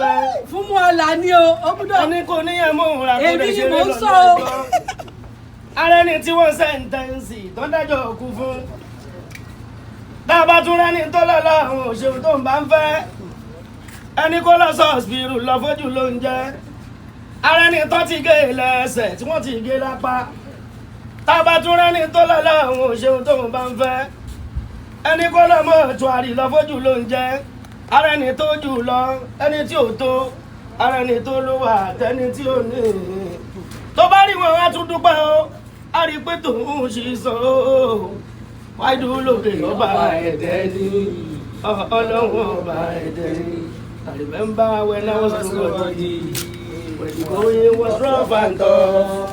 fẹ́. Fún mu ọ̀la ni o, ó gbúdọ̀. Ẹni kò ní ẹ̀ mú òun rà kó Èmi lè ni ṣeré mò ń lọ́jọ́ sọ o. ẹjọ́. Ara ẹni tí wọ́n sentence tó ń dájọ́ òkú fún. Tá a bá tún rẹ́ni tó lọ́lọ́ àwọn òṣèlú tó ń bá ń fẹ́. Ẹni kó lọ sọ́ọ̀sìpìrù lọ fojú ló ń jẹ́. Ara ẹni tó ti gé lẹ́sẹ̀ tí wọ́n ti gé lápá. Tá a bá tún rẹ́ni tó lọ́lọ́ àwọn òṣèlú tó ń bá ń fẹ́. Ẹni kó lọ mọ́ ọ̀túnárì lọ fojú ló ń jẹ́. Ara ẹni tó jù lọ, ẹni tí ò tó, ara ẹni tó ló wà tẹni tí ò ní. Tó bá rí wọn, á tún dúpẹ́ o, á rí i pé tòun ṣì sàn o. Wáìdù lókè ọba ẹ̀dẹ́ ní ọlọ́run ọba ẹ̀dẹ́ ní. I remember when I was nobody, when the going was rough and tough.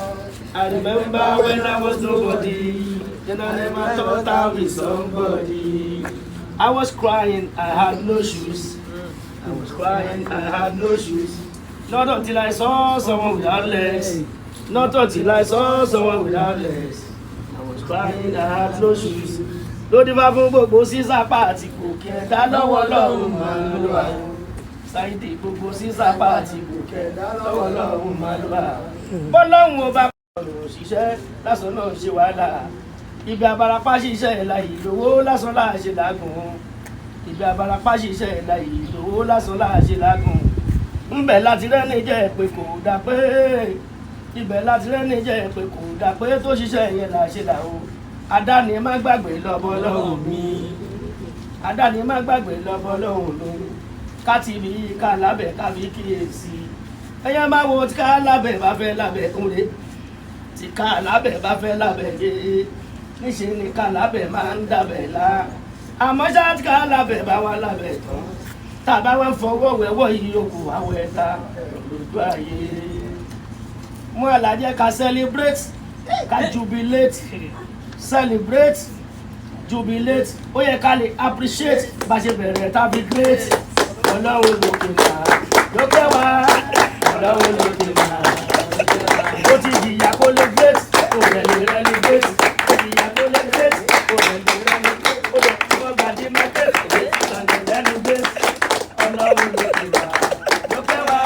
I remember when I was nobody, then I never thought I'd be somebody. I was crying, I had no shoes. I was crying, I had no shoes. Not until I saw someone without legs. Not until I saw someone without legs. I was crying, I had no shoes. Lódì bá fún gbogbo sísápá àti gòkè ẹ̀dá lọ́wọ́ lọ́hùn máa ń lò wá. Sáyidì, gbogbo sísápá àti gòkè ẹ̀dá lọ́wọ́ lọ́hùn máa ń lò wá. Bọ́lọ́hùn ó bá ọ̀rọ̀ òṣìṣẹ́ lásán náà ṣe wàhálà. Ibi abarapá ṣiṣẹ́ ìlà ìlówó lásán láàṣẹ làágùn. Ibi abarapá ṣiṣẹ́ ìlà ìlówó lásán láàṣẹ làágùn. Ńbẹ̀ láti rẹ́ni jẹ́ pé kò dà pé ibẹ̀ láti rẹ́ni jẹ́ pé kò dà pé tó ṣiṣẹ́ yẹn là ṣe là o. Adáni má gbàgbé lọ́bọ̀ lọ́hùn mi. Adáni má gbàgbé lọ́bọ̀ lọ́hùn mi. Ká ti bí ká lábẹ́ ká fi kíyèsí. Ẹyẹ máa wo tí ká lábẹ́ bá fẹ́ lábẹ́ kúnlé, tí ká lábẹ́ bá fẹ́ lábẹ́ yé, níṣẹ́ ni ká lábẹ́ máa ń dàbẹ̀ lá. Àmọ́ ṣá, tí ká lábẹ́ bá wà lábẹ́ tán, tá a bá wá ń fọwọ́ wẹ̀wọ́ yìí, yòókù àwọ̀ ẹ̀ta lójú ayé mú àlàjẹ́. Ká celebrate, ká jubilate, celebrate, jubilate. Ó yẹ ká lè appreciate bá ṣe bẹ̀rẹ̀ tàbí great. Ọlọ́run lókè máa lókè wá, Ọlọ́run lókè máa. Ó ti jìyà kó lè great, kó rẹ̀ lè relegate. Ó jìyà kó lè great, kó rẹ̀ lè relegate. Ó lè wọ́n gbàdí market and relegate. Ọlọ́run lókè máa lókè wá,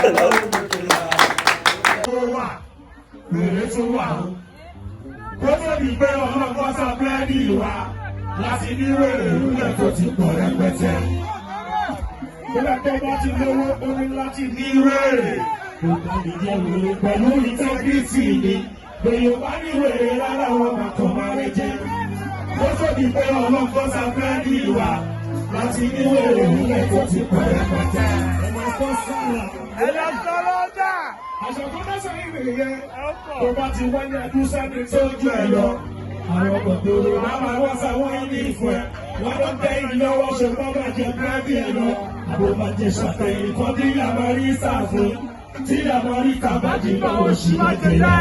Ọlọ́run lókè máa. Tó wà wèrè tó wà o, kó tó di pé ọlọ́gbọ́n sá búrẹ́dì wa láti ní wèrè nílẹ̀ tó ti pọ̀ rẹpẹtẹ. Bóyá tó bá ti lówó, ó ní láti ní wèrè. Kò kàn lè jẹ́ wèrè pẹ̀lú integrity ni. Bèyí bá ní wèrè rárá, wọn máa kàn máa rẹ jẹ́. Kó tó di pé ọlọ́gbọ́n sá búrẹ́dì wa láti ní wèrè nílẹ̀ tó ti pọ̀ rẹpẹtẹ. Ẹ máa fọ́ sára. Àṣà tó dẹ́sẹ̀ ìrìn yẹn, tó bá ti wáyé adúsẹ́ni tójú ẹ lọ. Àwọn kòkòrò máa máa wá sáwọn ní ìfún ẹ. Wọ́n ló tẹ ìlọ́wọ́ ṣe bá máa jẹ búrẹ́dì ẹ lọ. Àbò máa jẹ ṣàtẹ̀yìn kan tí àmàrí sàfún. Tí àmàrí tàbájì náà ó sì máa jẹ lọ.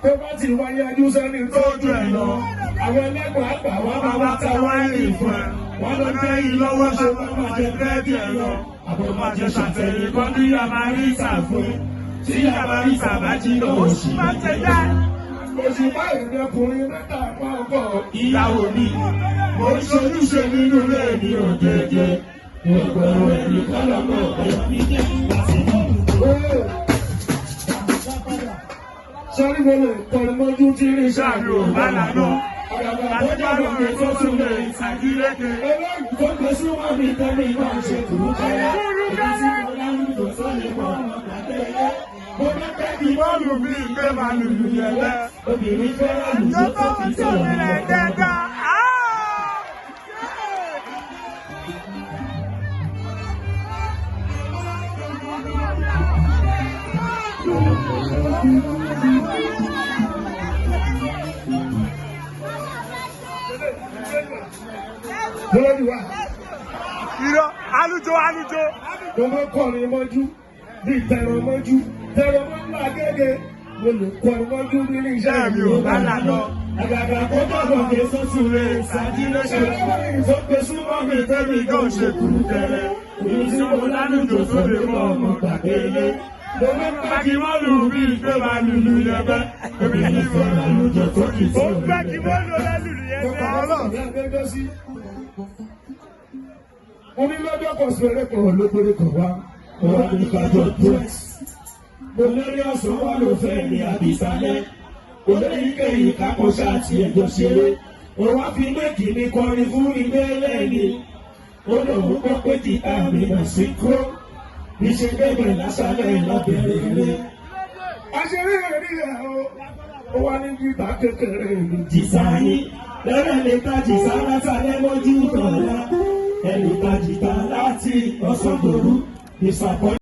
Tó bá ti wáyé adúsẹ́ni tójú ẹ lọ. Àwọn ẹlẹ́gbọ̀n àgbà wá máa wá ta wáyé ìfún ẹ. Wọ́n ló tẹ ìlọ́wọ́ ṣe bá máa jẹ búrẹ́dì ẹ lọ. Àbò máa jẹ ṣàtẹ̀yìn kan tí àmàrí sàfún. Tí àmàrí tàbájì náà ó sì máa jẹ lọ. Oṣù báyìí ní ọkùnrin mẹ́ta pọ̀ ìyàwó mi. Mo ń ṣojúṣe nínú ilé mi ò dédé. Gbogbo ẹ̀mí kọ́lọ́mọ̀ ọ̀yọ́ mi jẹ́ lásìkò. Sọ́rí, mo lè kọrin mọ́jú tí ní sáàmì ò bá lànà. Àgàgà tó jábọ̀ mi tó tún lè ṣàdíléke. Eléyìí tó gbé súnmọ́ mi tẹ́lẹ̀ máa ń ṣe kùrúkẹ́rẹ́. Èyí tí mo lárúkọ sọ́lé mọ́ ọmọ gbàgbé. Mo bá kẹ́kì bọ́ọ̀lù mi ìgbé máa lùlù yẹ̀lẹ́. Obìnrin fẹ́ràn lùlù tó fi sọ̀rọ̀ nígbà. Lórí wa. Irọ́, alújó alújó. Mo máa ń kọrin mọ́jú bíi tẹ̀rọ mọ́jú, tẹ̀rọ mọ́ ńlá gẹ́gẹ́. Mo lè kọrin mọ́jú nínú iṣẹ́ mi ò bá lànà. Àgàgà kó bọ̀bọ̀ kí sọ́sù rẹ̀ ṣàdílẹ́ṣẹ̀. Tó gbé súnmọ́ mi tẹ́mi gan ṣe kúrú tẹ́lẹ̀. Èyí tí mo lálùjọ tó lè mọ ọmọ gbàgbé ilé. Mo ní pẹ́ kí wọ́n lù bí ìgbé máa lùlù yẹn bẹ́. Èmi ní ìfẹ́ lálùjọ tó kì í Ó tó gbẹ́ kí wọ́n lò lálùlù yẹn bẹ́. Mo ní lọ́jọ́ kan sọ̀rọ̀ kan ló gbére kan wá, wá ní kájọ dress. Mo lérí ọ̀sán wá ló fẹ́ ní àbísálẹ̀. Kò lẹ́yìn kẹ́yìn kákọ́ṣá àti ẹ̀jọ̀ ṣeré. Ó wá fi méjì ní kọrin fún ilé lẹ́ni. Ó lòun gbọ́ pé jìtá mi nà sí kúrò. Bí ṣe débẹ̀ lásàlẹ̀ lábẹ́rẹ́ eré. Àṣírí rí ẹ̀ o, ó wá ní jìtá kékeré mi. Jìsá yín lẹ́rẹ̀ lè ta jìsá lásàlẹ̀ mọ́jú tọ̀la. Ẹnì ta jìtá láti ọ̀sán dòru. Disappoint.